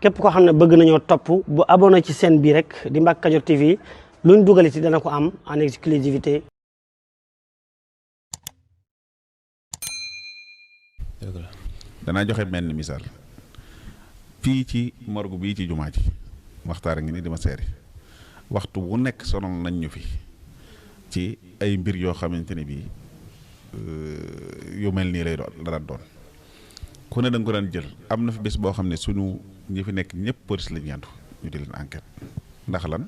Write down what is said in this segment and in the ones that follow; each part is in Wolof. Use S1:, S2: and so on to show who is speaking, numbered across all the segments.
S1: képp koo xam ne bëgg nañoo topp bu abonné ci chaîne bi rek di Mbacke Kadior TV luñ dugal ci dana ko am en exclusivité.
S2: danaa joxe benn misaal fii ci morgue bii ci jumaa ji waxtaan ngi ni dama seeri waxtu bu nekk sonal nañ ñu fi ci ay mbir yoo xamante ne bii yu mel nii lay doon la daan doon ku ne da nga ko daan jël am na fi bés boo xam ne suñu ñi fi nekk ñëpp police lañ yandu ñu di leen enquête ndax lan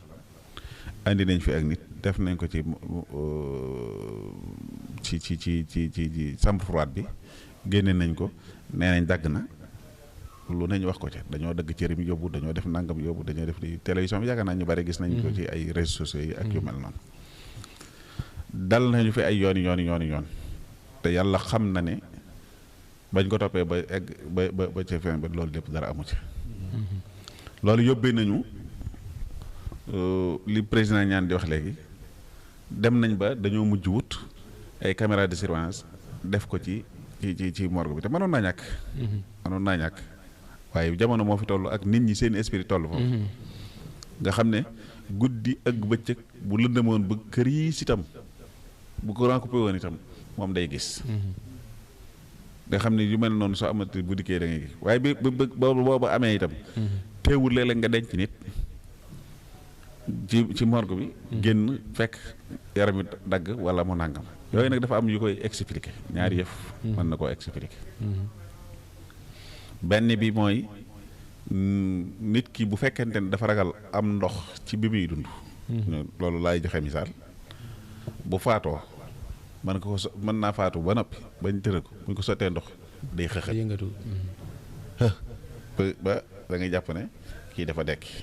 S2: andi nañ fi ak nit def nañ ko ci chambre froide bi génne nañ ko nee nañ dagg na lu nañ wax ko ca dañoo dagg cërim yóbbu dañoo def nangam yóbbu dañoo def li télévision bi yaakaar naa ñu bari gis nañ ko ci ay réseaux sociaux yi ak yu mel noonu dal nañu fi ay yoon te yàlla xam na ne bañ ko toppee ba egg ba ca fin ba loolu lépp dara amu ci loolu yóbbee nañu li président ñaan di wax léegi dem nañ ba dañoo mujj wut ay caméra de surveillance def ko ci morgue bi te mënoon naa ñàkk waaye jamono moo fi toll ak nit ñi seen esprit toll foofu nga xam ne guddi ak bëccëg bu lëndëmoon ba kër yi si tam bu courant coupé woon itam moom day gis nga xam ne yu mel noonu soo amati bu dikkee da ngay gis waaye bi boobu amee itam teewul léeg-léeg nga denc nit ci morgue bi génn fekk yaram wi dagg wala mu nàngam yooyu nag dafa am yu koy expliquer ñaari yëf mën na koo expliquer benn bi mooy nit ki bu fekkente ne dafa ragal am ndox ci bi muy dund loolu laay joxe misaal bu faatoo mën naa faatu ba noppi bañ tëral ko buñ ko sottee ndox day xëxët
S3: yëngatu
S2: ba da ngay jàpp ne kii dafa dekki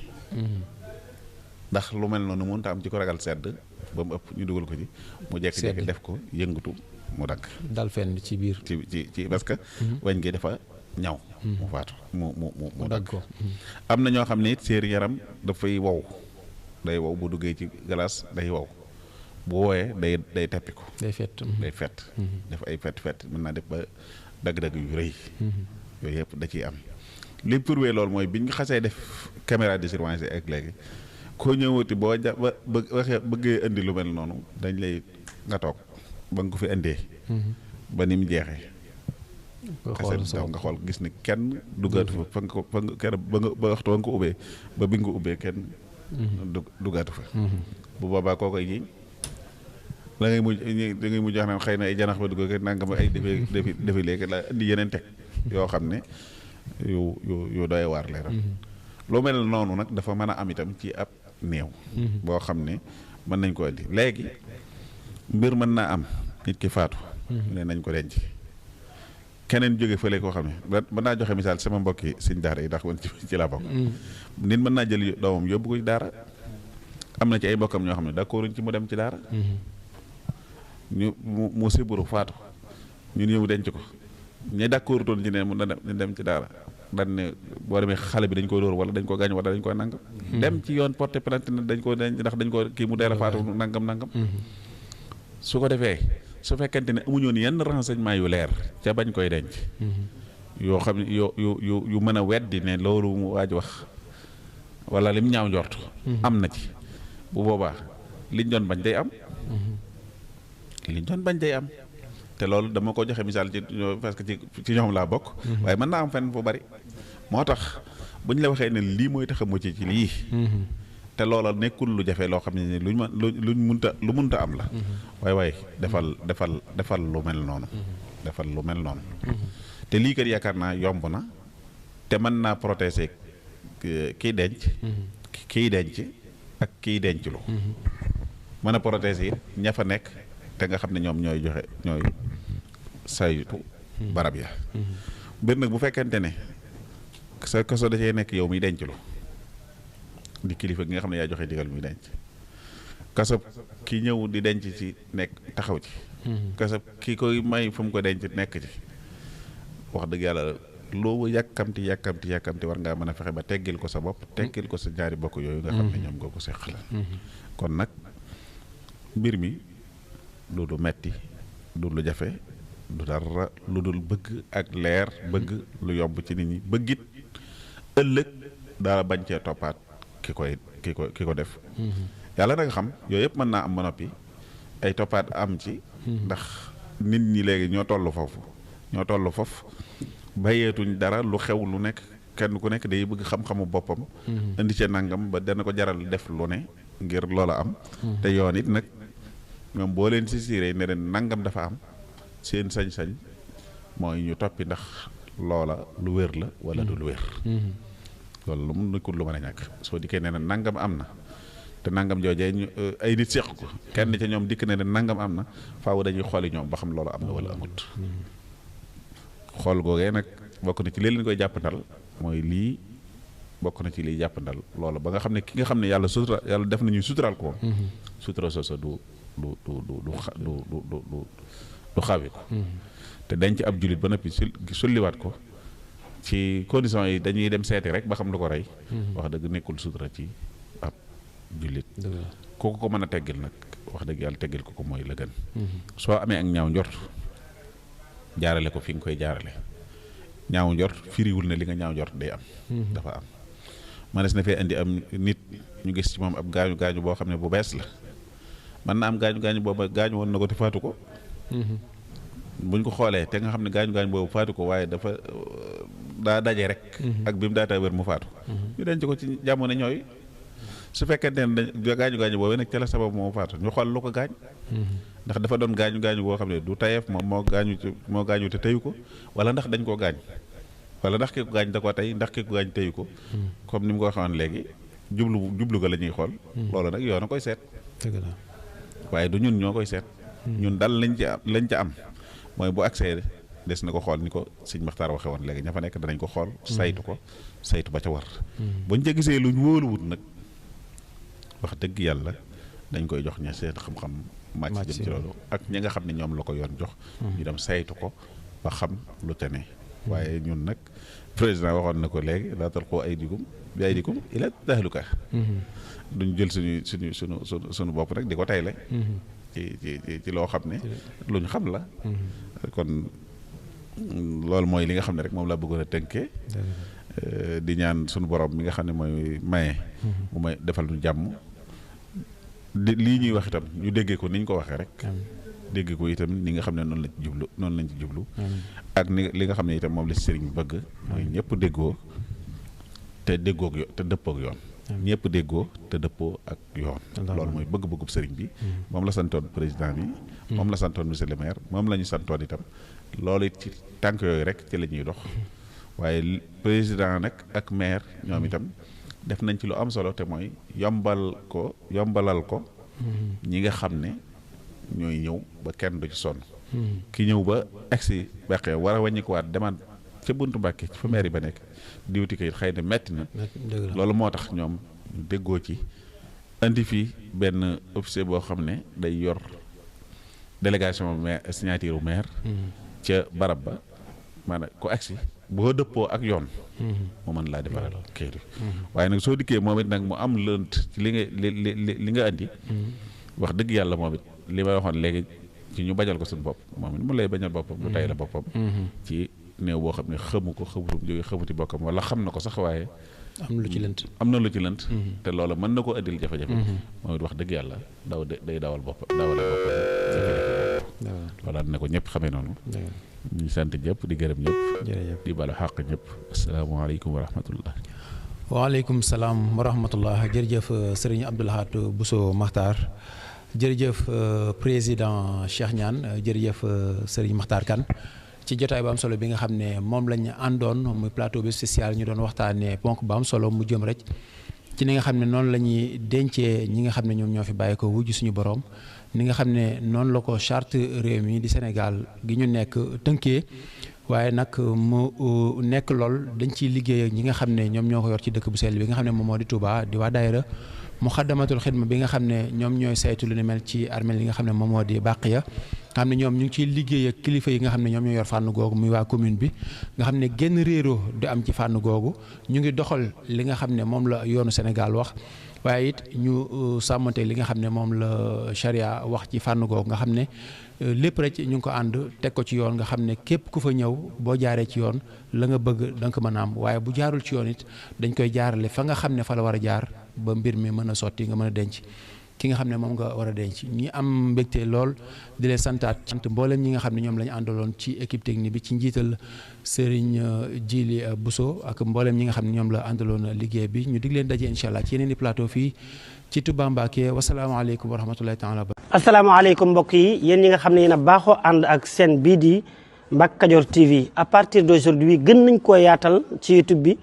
S2: ndax lu mel noonu mënut a am ci ko ragal sedd ba mu ëpp ñu dugal ko ci mu jekki-jekki def ko yëngatu mu dagg
S3: dal fenn ci biir
S2: ci parce que wañ gi dafa ñaw mu faatu mu dagg
S3: ko
S2: am na ñoo xam ne it seen yaram dafay wow day wow bu duggee ci glace day wow bu wooyee day teppi ko
S3: day fett
S2: def ay fett mën naa def ba dagg-dagg yu rëy yooyu yëpp da ciy am li prouvé loolu mooy biñ xasee def caméra de surveillance ak léegi koo ñëwati boo waxee bëggee indi lu mel noonu dañ lay nga toog ba nga ko fi indee ba ni mu jeexee nga xool gis ni kenn duggaatu fa ba waxtu ba nga ko ubbee ba bi nga ko ubbee kenn duggaatu fa bu boobaa koo koy jiñ da ngay mujj wax naan xëy na ay janax ba dugg ak nangam ay defi léegi la indi yeneen teg yoo xam ne yu doy waar leeral lu mel noonu nag dafa mën a am itam ci ab néew boo xam ne mën nañ ko indi léegi mbir mën naa am nit ki faatu ne nañ ko denc keneen jóge fële koo xam ne mën naa joxe misaal sama mbokki sëñ daara yi ndax man ci laa bokk nit mën naa jël doomam yóbbu ko ci daara am na ci ay mbokkam ñoo xam ne d'accorduñ ci mu dem ci daara ñu mu siburu faatu ñu ñëw denc ko ñi d'accord toon ci ne mu dem ci daara dañ ne boo demee xale bi dañ ko dóor wala dañ ko gaañ wala dañ ko nangam dem ci yoon porté plainte ne dañ ko denc ndax dañ ko kii mu deel a faatu nangam su ko defee su fekkente ne amuñoon yenn renseignement yu leer ca bañ koy denc yoo xam ne yu mën a weddi ne loolu mu waaj wax wala lim ñaaw njort am na ci bu boobaa liñ doon bañ day am te loolu dama ko joxe misaal ci parce que ci ñoom laa bokk waaye mën naa am fenn fu bari moo tax bu ñu la waxee ne lii mooy tax a mucc ci lii te loola nekkul lu jafe loo xam ne luñ munta am la waaye defal lu mel noonu te lii kat yaakaar naa yomb na te mën naa protéger kiy denc ak kiy denclu mën a protéger it ña fa nekk te nga xam ne ñoom ñooy saytu barab ya mbir nag bu fekkente ne sa kaso da cee nekk yow muy denclu di kilifa gi nga xam ne yaa joxe digal muy denc kaso ki ñëw di denc ci nekk taxaw ci kaso ki koy may fu mu ko denc nekk ci wax dëgg yàlla loo yàkkamti war ngaa mën a fexe ba teggil ko sa bopp teggil ko sa ñaari bokk yooyu nga xam ne ñoom nga ko seqal kon nag mbir mi du lu metti du lu jafe du dara lu dul bëgg ak leer bëgg lu yomb ci nit ñi bëggit ëllëg dara bañ cee toppaat ki ko def. yàlla na nga xam yooyu yëpp mën naa am ba noppi ay toppaat am ci. ndax nit ñi léegi ñoo toll foofu bàyyeetuñ dara lu xew lu nekk kenn ku nekk day bëgg xam-xamu boppam. indi ca nangam ba dana ko jaral def lu ne ngir loola am. te yoon it nag ñoom boo leen si siiree ne leen nangam dafa am seen sañ-sañ mooy ñu toppi ndax loola lu wér la wala du lu wér. loolu lu mu nekkul lu mën a ñàkk soo dikkee ne nangam am na. te nangam joojee ñu ay nit seq ko kenn ca ñoom dikk ne nangam am na faaw dañuy xooli ñoom ba xam loolu am na wala amut. xool googee nag bokk na ci li leen koy jàppandal mooy lii bokk na ci liy jàppandal loolu ba nga xam ne ki nga xam ne yàlla def nañuy suturaal ko. sutura soosa du xawi ko. te dañ ci ab jullit ba noppi sulliwaat ko ci conditions yi dañuy dem seeti rek ba xam lu ko rey. wax dëgg nekkul sutura ci. jullit kooku ko mën a teggil nag wax dëgg yàlla teggil ko mooy la gën. soo amee ak ñaaw njort jaarale ko fi nga koy jaarale ñaaw njort firiwul ne li nga ñaaw njort day am. dafa am manees na fee indi am nit ñu gis ci moom ab gaañu boo xam ne bu bees la mën na am gaañu booba gaañu woon na ko te faatu ko. buñ ko xoolee te nga xam ne gaañu boobu faatu ko waaye dafa daa daje rek. ak bi mu daataa wér mu faatu. ñu denc ko ci jamono ñooy. su fekkente ne gaañu boobu nag ca la sabab moo faatu ñu xool lu ko gaañ. ndax dafa doon gaañu boo xam ne du tayeef moom moo gaañu te teyu ko wala ndax dañ koo gaañ wala ndax ki ko gaañ da koo tey ndax ki ko gaañ teyu ko. comme ni mu ko waxoon léegi jublu ga la ñuy xool. loolu nag yoon a koy seet. waaye du ñun ñoo koy seet. ñun dal lañ ca am mooy bu accès des na ko xool ni ko sëñ Maxtaar waxe woon léegi ña fa nekk danañ ko xool. saytu ba ca war. buñ ca gisee luñ wóoluwut nag. wax dëgg yàlla dañ koy jox ña seen xam-xam màcc jëm ci loolu ak ñi nga xam ne ñoom la ko yoon jox ñu dem saytu ko ba xam lu te ne waaye ñun nag président waxoon na ko léegi laa talqu bi aydikum ila tahluka duñ jël suñu bopp rek di ko tayle ci loo xam ne luñ xam la kon loolu mooy li nga xam ne rek moom laa bëggoon a tënkee di ñaan suñu borom mi nga xam ne mooy maye mu may defal ñu jàmm lii ñuy wax itam ñu déggee ko ni ñu ko waxee rek déggee ko itam ni nga xam ne noonu lañ ci jublu ak li nga xam ne itam moom la sëriñ bëgg mooy ñëpp déggoo te dëppook yoon ñëpp déggoo te dëppoo ak yoon loolu mooy bëgg-bëggub sëriñ bi moom la santoon président bi moom la santoon monsieur le maire moom la ñu santoon itam loolu it ci tànk yooyu rek ci la ñuy dox waaye président nag ak maire ñoom itam def nañ ci lu am solo te mooy yombalal ko ñi nga xam ne ñooy ñëw ba kenn du ci sonn ki ñëw ba agsi Mbàkke war a wàññi ko waat demaat ca buntu Mbàkke fa maire yi ba nekk diwti ko it xëy na metti na loolu moo tax ñoom ñu déggoo ci indi fii benn officier boo xam ne day yor délégation maire signature maire ca barab ba maanaam ko agsi boo dëppoo ak yoon mu mën laa defaral kayit waaye nag soo dikkee moom it nag mu am lënt ci li nga andi wax dëgg yàlla moom it li may waxoon léegi ci ñu bañal ko suñu bopp moom it mu lay bañal boppam lu tay la boppam ci néew boo xam ne xamu ko xamuti bokkam wala xam na ko sax waaye am na lu ci lënt te loola mën na ko indil jafe-jafe moom it wax dëgg yàlla day dawale boppam loolu ne ko ñëpp xamee noonu ñu sant ñëpp di gërëm ñëpp di balu xàq ñëpp asalaamaaleykum wa rahmatullah
S3: waaleykum salaam wa rahmatullah jërëjëf sëriñ Abdou Lahad Bousso Makhtar jërëjëf président Cheikh Niane jërëjëf sëriñ Makhtar Kane ci jotaay bu am solo bi nga xam ne moom lañ àndoon muy plateau bi spécial ñu doon waxtaanee ponk bu am solo mu jëm rek ci ni nga xam ne noonu la ñuy dencee ñi nga xam ne ñoom ñoo fi bàyyi ko wujj suñu borom ni nga xam ne noonu la ko charte réew mi di Sénégal gi ñu nekk tënkee waaye nag mu nekk lool dañ ciy liggéey ak ñi nga xam ne ñoom ñoo ko yor ci dëkk bu sell bi nga xam ne moom moo di Touba di waa daayira Muxaddamatul Xidma bi nga xam ne ñoom ñooy saytu lu ni mel ci armeel yi nga xam ne moom moo di Baqiya nga xam ne ñoom ñu ngi ciy liggéey ak kilifa yi nga xam ne ñoom ñoo yor fànn googu muy waa commune bi nga xam ne genn réeroo du am ci fànn googu ñu ngi doxal li nga xam ne moom la yoonu Sénégal wax waaye it ñu sàmmante li nga xam ne moom la charia wax ci fànn googu nga xam ne lépp rek ñu ngi ko ànd teg ko ci yoon nga xam ne képp ku fa ñëw boo jaaree ci yoon la nga bëgg da nga ko mën a am waaye bu jaarul ci yoon it dañ koy jaarale fa nga xam ne fa la war a jaar ba mbir mi mën a sotti nga mën a denc ki nga xam ne moom nga war a denc ñi am mbégte lool di leen santaat sant mboolem ñi nga xam ne ñoom la ñu àndaloon ci équipe technique bi ci njiital Serigne Djili Bousso ak mboolem ñi nga xam ne ñoom la àndaloon liggéey bi ñu dig leen daje incha allah ci yeneen i plateau fii ci Touba Mbacké wasalaamaaleykum wa rahmatulahi taala.
S1: asalaamaaleykum mbokk yi yéen ñi nga xam ne yéen a baaxoo ànd ak seen bii di Mbacke Kadior TV à partir d'aujourd'hui gën nañ koo yaatal ci YouTube bi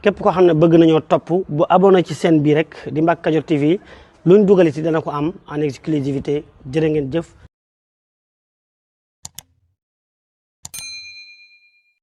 S1: képp koo xam ne bëgg nañoo topp bu abonné ci seen bii rek di Mbacke Kadior TV luñ dugaliti dana ko am en exclusivité jërë ngeen jëf